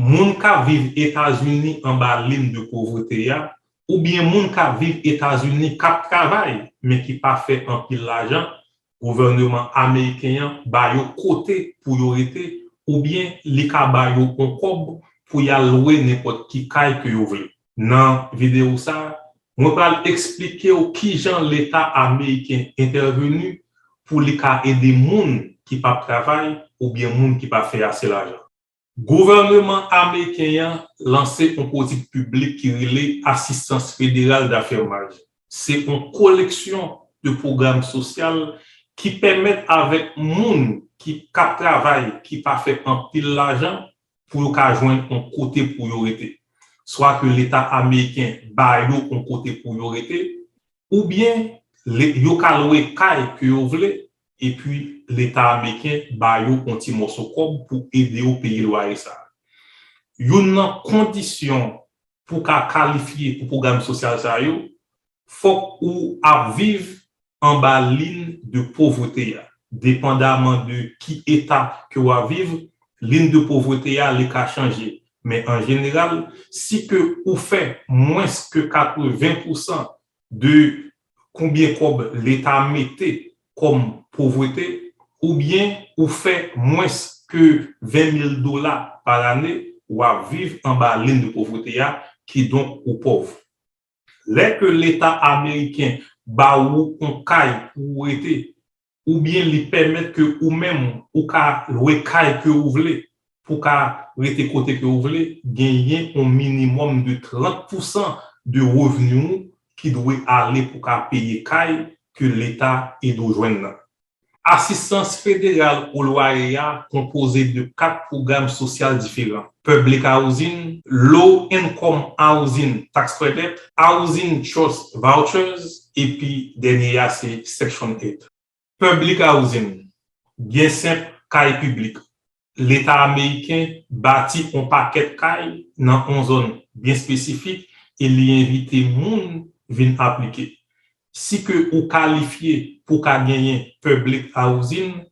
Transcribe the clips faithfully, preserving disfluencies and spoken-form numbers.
Moun k ap viv Etazini anba liy de povrete a, oubyen moun k ap viv Etazini k ap travay, men ki pa fè anpil lajan, gouvènman ameriken an ba yo kote pou yo rete, oubyen li ka ba yo yon kòb pou y al lwe nenpòt ki kay ke yo vle. Nan videyo sa a, mwen pral eksplike w kijan Leta ameriken entèveni pou li ka ede moun ki p ap travay oubyen moun ki pa fè ase lajan. Gouvènman ameriken an lanse yon politik piblik ki rele Asistans Federal d'Affermage. Se yon koleksyon de pwogram sosyal ki pèmèt avèk moun ki k ap travay, ki pa fè anpil lajan, pou yo ka jwenn yon kote pou yo rete. Swa ke Leta ameriken ba yo yon kote pou yo rete, oubyen yo ka lwe kay ke yo vle, epi Leta ameriken ba yo yon ti mòso kòb pou ede yo peye lwaye sa a. Youn nan kondisyon pou ka kalifye pou pwogram sosyal sa yo, fòk ou ap viv anba liy de povrete a. Depandaman de ki eta ke w ap viv, liy de povrete a li ka chanje. Men an jeneral, si ke ou fè mwens ke katreven pousan de konbyen kòb Leta mete kòm povrete, oubyen ou fè mwens ke ven mil dola pa lane, w ap viv anba liy de povrete a, kidonk ou pòv. Lè ke Leta ameriken ba ou yon kay pou ou rete, oubyen li pèmèt ke ou menm ou ka lwe kay ke ou vle, pou ka rete kote ke ou vle, genyen yon minimòm de trant pousan de revni ou ki dwe ale pou ka peye kay ke Leta ede w jwenn nan. Asistans federal o lwaye a konpoze de kat pwogram sosyal diferan: Public Housing, Low Income Housing Tax Credit, Housing Choice Vouchers, epi dènye a se Section eight. Public Housing, byen senp, kay piblik. Leta ameriken bati yon pakèt kay nan yon zòn byen espesifik e li envite moun vin aplike. Si ke ou kalifye pou ka genyen public housing,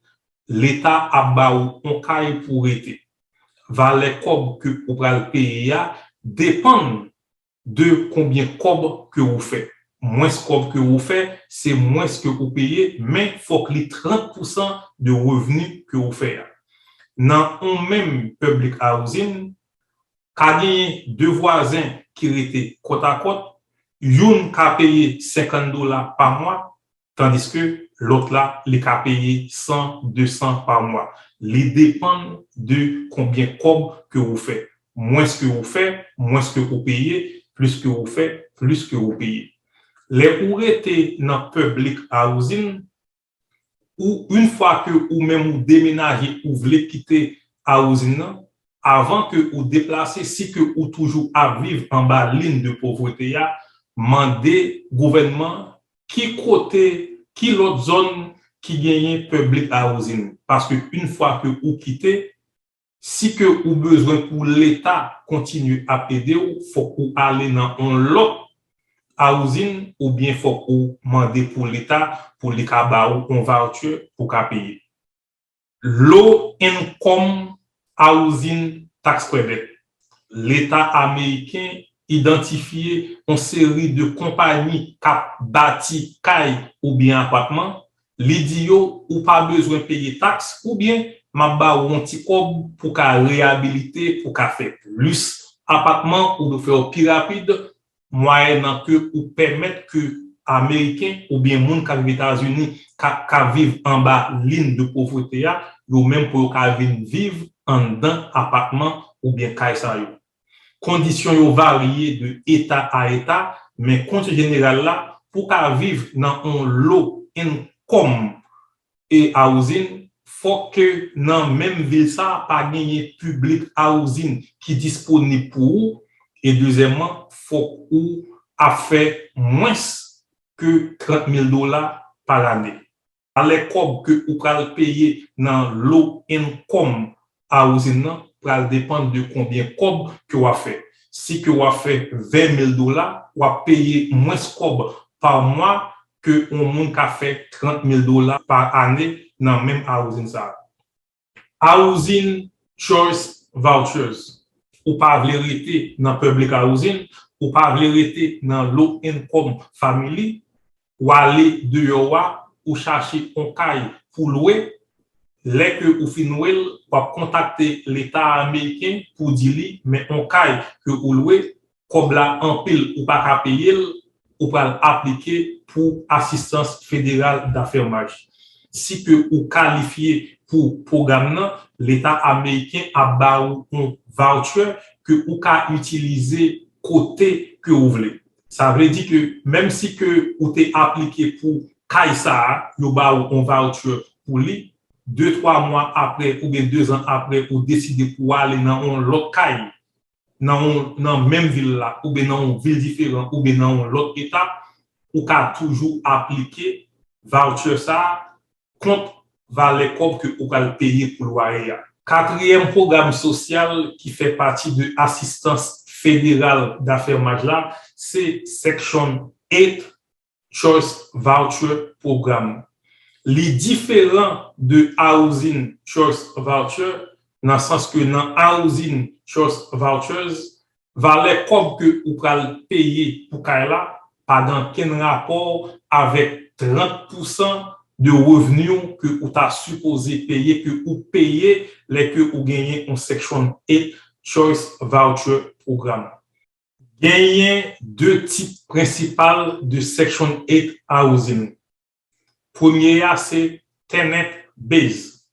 Leta ap ba ou yon kay pou rete. Valè kòb ke ou pral peye a depann de konbyen kòb ke ou fè. Mwens kòb ke ou fè, se mwens ke ou peye, men fòk li trant pousan de revni ke ou fè a. Nan yon menm public housing, ka genyen de vwazen ki rete kòtakòt, youn ka peye senkant dola pa mwa, tandiske lòt la, li ka peye san, de san pa mwa. Li depann de konbyen kòb ke ou fè. Mwens ke ou fè, mwens ke ou peye, plis ke ou fè, plis ke ou peye. Lè ou rete nan public housing, ou, yon fwa ke ou menm ou demenaje, ou vle kite housing nan, avan ke ou deplase, si ke ou toujou ap viv anba liy de povrete a, mande gouvènman ki kote, ki lòt zòn ki genyen public housing. Paske yon fwa ke ou kite, si ke ou bezwen pou Leta kontinye ap ede w, fòk ou ale nan yon lòt housing oubyen fòk ou mande pou Leta pou li ka ba ou yon voucher pou ka peye. Low Income Housing Tax Credit. Leta ameriken idantifye yon seri de konpayi k ap bati kay oubyen apatman. Li di yo, ou pa bezwen peye taks, oubyen m ap ba ou yon ti kòb pou ka reyabilite, pou ka fè plis apatman, ou dwe fè yo pi rapid, mwayennan ke ou pèmèt ke Ameriken oubyen moun k ap viv Etazini, k ap, k ap viv anba liy de povrete a, yo menm pou yo ka vin viv anndan apatman oubyen kay sa yo. Kondisyon yo varye de eta a eta, men kondisyon jeneral la, pou w ka viv nan yon low income e housing, fòk ke nan menm vil sa a pa genyen public housing ki disponib pou ou, e dezyèmman, fòk ou ap fè mwens ke trant mil dola pa lane. Valè kòb ke ou pral peye nan low income housing nan pral depann de konbyen kòb ke w ap fè. Si ke w ap fè ven mil dola, w ap peye mwens kòb pa mwa ke yon moun ka fè trant mil dola pa ane nan menm housing sa a. Housing Choice Vouchers. ou pa vle rete nan public housing, ou pa vle rete nan low income family, w ale deyò a, ou chache yon kay pou lwe, lè ke ou fin lwe l, w ap kontakte Leta ameriken pou di li, men yon kay ke ou lwe, kòb la anpil, ou pa ka peye l, ou pral aplike pou asistans federal dafèmaj. Si ke ou kalifye pou pwogram nan, Leta ameriken ap ba ou yon voucher ke ou ka itilize kote ke ou vle. Sa vle di ke menm si ke ou te aplike pou kay sa a, yo ba ou yon voucher pou li, de twa mwa apre oubyen de zan apre ou deside pou w ale nan yon lòt kay, nan yon, nan menm vil la, oubyen nan yon vil diferan, oubyen nan yon lòt eta, ou ka toujou aplike voucher sa a kont valè kòb ke ou pral peye pou lwaye a. Katriyèm pwogram sosyal ki fè pati de asistans federal dafèmaj la, se Section eight Choice Voucher Program. Li diferan de Housing Choice Voucher, nan sans ke nan Housing Choice Vouchers, valè kòb ke ou pral peye pou kay la pa gen okenn rapò avèk trant pousan de revni w ke ou ta sipoze peye, ke ou peye lè ke ou genyen yon Section eight Choice Voucher Program. Genyen de tip prensipal de Section eight Housing. Premye a se tenant base.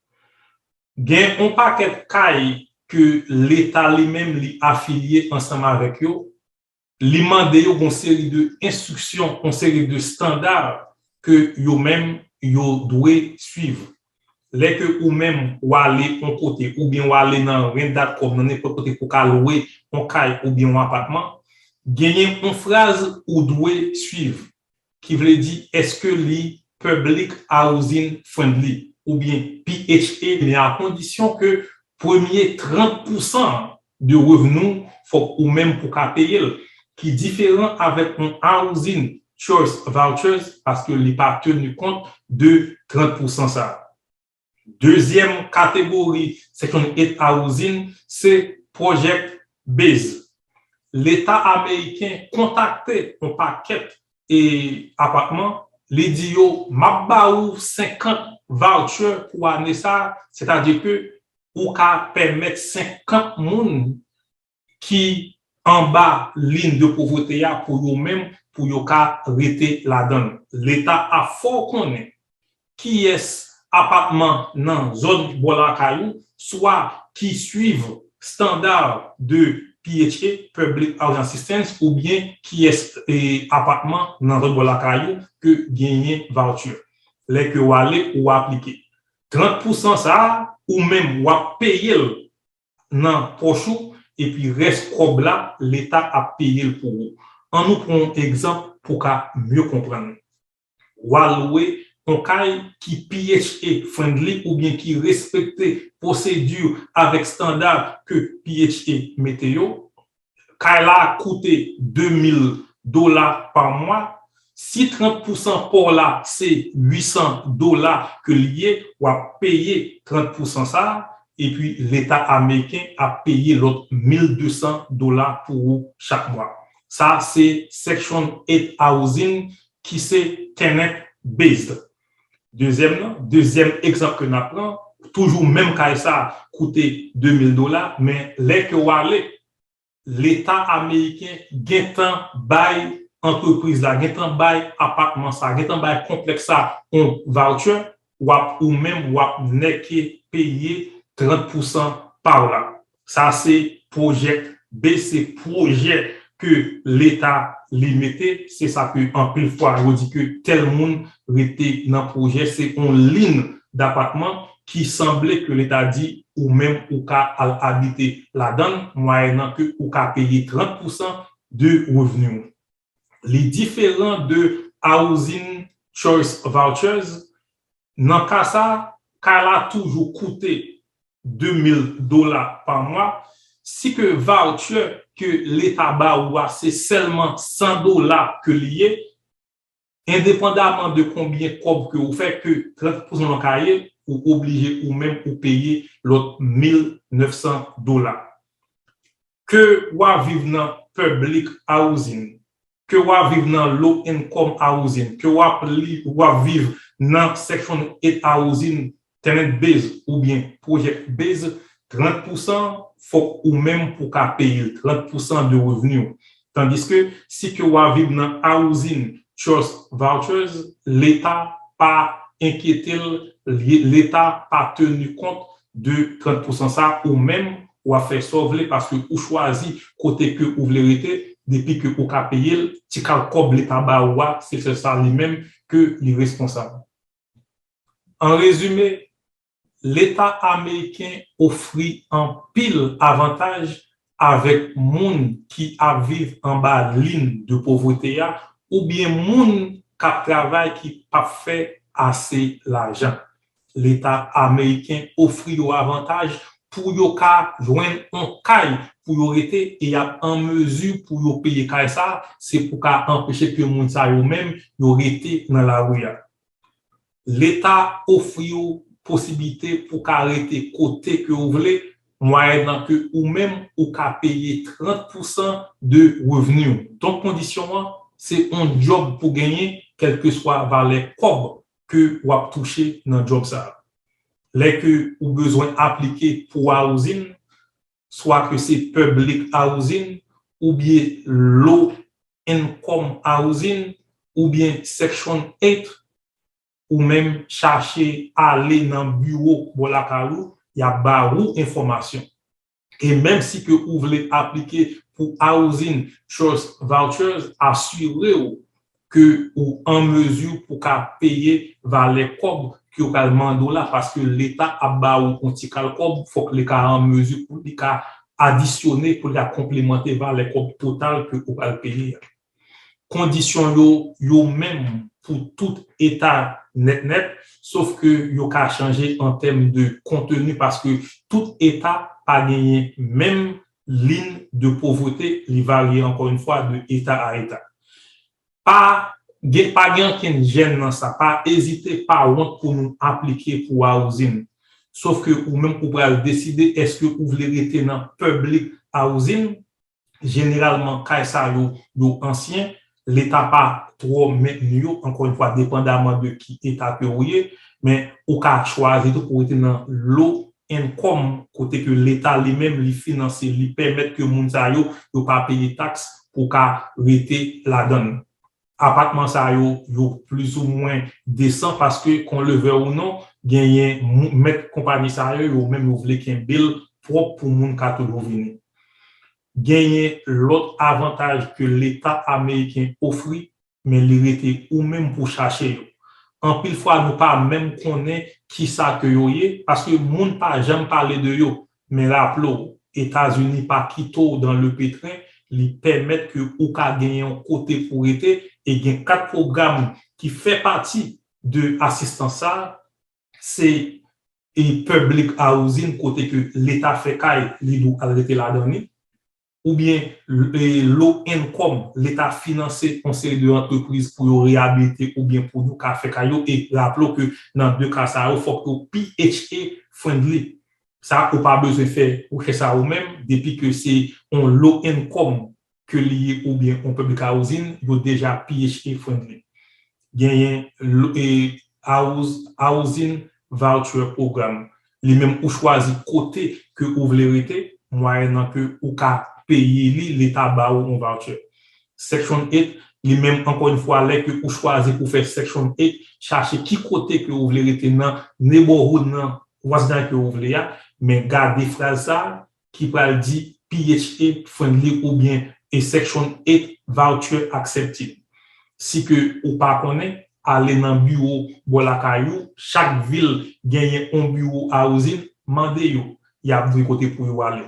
Gen yon pakèt kay ke Leta li menm li afilye ansanm avèk yo, li mande yo yon seri de enstriksyon, yon seri de estanda ke yo menm yo dwe swiv. Lè ke ou menm w ale yon kote, oubyen w ale nan rent dot com, nan nenpòt kote pou ka lwe yon kay oubyen yon apatman, genyen yon fraz ou dwe swiv, ki vle di èske li public housing friendly, oubyen P H A, men a kondisyon ke premye trant pousan de revni w, fòk ou menm pou ka peye l, ki diferan avèk yon Housing Choice Vouchers, paske li pa teni kont de trant pousan sa. Dezyèm kategori Section eight Housing, se project base. Leta ameriken kontakte yon pakèt e apatman, li di yo, "M ap ba ou senkant voucher pou ane sa a," sètadi ke ou ka pèmèt senkant moun ki anba liy de povrete a pou yo menm, pou yo ka rete ladan l. Leta ap fè w konnen kiyès apatman nan zòn bò lakay ou, swa ki swiv estanda de P H A, Public Housing Assistance, oubyen kiyès, e, apatman nan zòn bò lakay ou ke genyen voucher. Lè ke w ale, ou aplike. Trant pousan sa a, ou menm, w ap peye l nan pòch ou, epi rès kòb la, Leta ap peye l pou ou. An nou pran yon egzanp pou ka mye konprann. W al lwe yon kay ki P H A friendly oubyen ki respekte pwosedi avèk estanda ke P H A mete yo. Kay la koute de mil dola pa mwa. Si trant pousan pa w la se uit san dola ke li ye, w ap peye trant pousan sa a, epi Leta ameriken ap peye lòt mil de san dola pou ou chak mwa. Sa se Section eight Housing ki se tenant based. Dezyèm nan, dezyèm egzanp ke n ap pran, toujou menm kay sa koute de mil dola, men lè ke w ale, Leta ameriken gentan bay antrepriz la, gentan bay apatman sa, gentan bay konplèks sa yon voucher, w ap, ou menm w ap nèke peye trant pousan pa w la. Sa se project base, se pwojè ke Leta li mete, se sa ke anpil fwa yo di ke tèl moun rete nan pwojè, se yon liy dapatman ki sanble ke Leta di ou menm ou ka al abite ladan l, mwayennan ke ou ka peye trant pousan de revni w. Li diferan de Housing Choice Vouchers. Nan ka sa, kay la toujou koute de mil dola pa mwa. Si ke voucher ke Leta ba ou a se sèlman san dola ke li ye, endepandaman de konbyen kòb ke ou fè, ke trant pousan nan kay, ou oblije ou menm ou peye lòt mil nèf san dola. Ke w ap viv nan public housing, ke w ap viv nan low income housing, ke w ap li, w ap viv nan Section eight housing, tenant base oubyen project base, trant pousan fòk ou menm pou ka peye l, trant pousan de revni w. Tandiske si ke w ap viv nan housing trust vouchers, Leta pa enkyete l, Leta pa teni kont de trant pousan sa, ou menm w ap fè sa w vle paske ou chwazi kote ke ou vle rete, depi ke ou ka peye l, ti kal kòb Leta ba ou a, se sèl sa li menm ke li responsab. An rezime, Leta ameriken ofri anpil avantaj avèk moun ki ap viv anba liy de povrete a oubyen moun k ap travay ki p ap fè ase lajan. Leta ameriken ofri yo avantaj pou yo ka jwenn yon kay pou yo rete e y ap an mezi pou yo peye kay sa, se pou ka anpeche ke moun sa yo menm yo rete nan lari a. Leta ofri w posiblite pou ka rete kote ke w vle, mwayennan ke ou menm ou ka peye trant pousan de revni w. Donk kondisyon an, se yon djòb pou genyen, kèlkeswa valè kòb ke w ap touche nan djòb sa a. Lè ke ou bezwen aplike pou housing, swa ke se public housing, oubyen low income housing, oubyen Section eight, ou menm chache ale nan biwo bò lakay ou, y ap ba ou enfòmasyon. E menm si ke ou vle aplike pou housing trust vouchers, asire w ke ou an mezi pou ka peye valè kòb ke yo pral mande w la, paske Leta ap ba ou yon ti kal kòb, fòk li ka an mezi pou li ka adisyone, pou li ka konplemante valè kòb total ke ou pral peye a. Kondisyon yo, yo menm pou tout eta nèt nèt, sof ke yo ka chanje an tèm de konteni, paske tout eta pa genyen menm liy de povrete, li varye ankò yon fwa de eta a eta. Pa gen, pa gen ankenn jèn nan sa, pa ezite, pa wont pou nou aplike pou housing. Sof ke ou menm ou pral deside èske ou vle rete nan public housing. Jeneralman, kay sa yo, yo ansyen, Leta pa twò mentni yo, ankò yon fwa, depandaman de ki eta ke ou ye, men ou ka chwazi tou pou rete nan low income, kote ke Leta li menm li finanse, li pèmèt ke moun sa yo, yo pa peye taks pou ka rete ladan l. Apatman sa yo, yo plizoumwen desan paske, qu'on le veuille ou non, genyen mèt konpayi sa yo, yo menm yo vle kenbe l pwòp pou moun ka toujou vini. Genyen lòt avantaj ke Leta ameriken ofri, men li rete ou menm pou chache yo. Anpil fwa, nou pa menm konnen kisa ke yo ye, paske moun pa janm pale de yo. Men raple w, Etazini pa kite w dans le pétrin, li pèmèt ke ou ka genyen yon kote pou rete, e gen kat pwogram ki fè pati de asistans sa, se e public housing, kote ke Leta fè kay, li di w al rete ladan li, oubyen e low income, Leta finanse yon seri de antrepriz pou yo reyabilite oubyen pou yo ka fè kay yo, e raple w ke nan de ka sa yo, fòk yo P H A friendly. Sa, ou pa bezwen fè rechèch sa ou menm, depi ke se yon low income ke li ye oubyen yon public housing, yo deja P H A friendly. Genyen e housing voucher program. Li menm ou chwazi kote ke ou vle rete, mwayennan ke ou ka peye li, Leta ba ou yon voucher. Section eight, li menm, ankò yon fwa, lè ke ou chwazi pou fè Section eight, chache ki kote ke ou vle rete nan neighborhood nan, vwazinaj ke ou vle a, men gade fraz sa a ki pral di P H A friendly oubyen a Section eight voucher accepted. Si ke ou pa konnen, ale nan biwo bò lakay ou, chak vil genyen yon biwo housing, mande yo, y ap di w kote pou yo ale.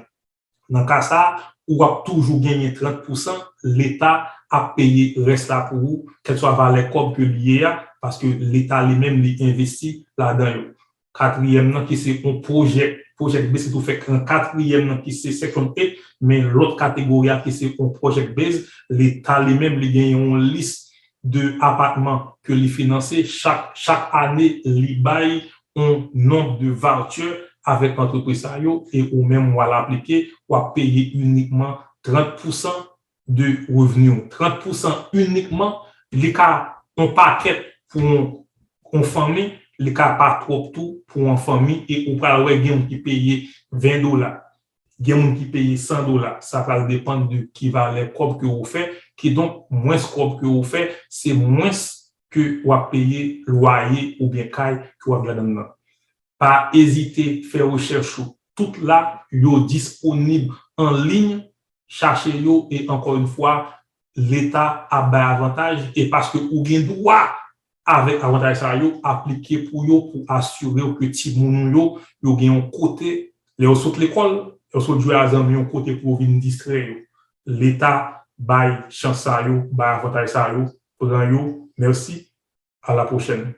Nan ka sa a, ou ap toujou genyen trant pousan, Leta ap peye rès la pou ou, kèlswa valè kòb ke li ye a, paske Leta li menm li envesti ladan yo. Katriyèm nan ki se yon project, project base, se tou fèk nan katriyèm nan ki se Section eight, men lòt kategori a ki se yon project base, Leta li menm li genyen yon lis de apatman ke li finanse, chak, chak ane li bay yon nonb de voucher avèk antrepriz sa yo e ou menm w al aplike, w ap peye inikman trant pousan de revni w. Trant pousan inikman, li ka yon pakèt pou yon, yon fanmi, li ka pa twòp tou pou yon fanmi e ou pral wè gen moun ki peye ven dola, gen moun ki peye san dola. Sa pral depann de ki valè kòb ke ou fè. Kidonk, mwens kòb ke ou fè, se mwens ke w ap peye lwaye oubyen kay ke w ap gen ladan l nan. Pa ezite fè rechèch ou. Tout la, yo disponib an liy, chache yo e ankò yon fwa, Leta ap bay avantaj e paske ou gen dwa avèk avantaj sa yo, aplike pou yo pou asire w ke timoun ou yo, yo gen yon kote, lè yo sot lekòl, lè yo sot jwe a zanmi, yon kote pou yo vin distrè yo. Leta bay chans sa yo, bay avantaj sa yo, pran yo. Mèsi, a la pwochèn.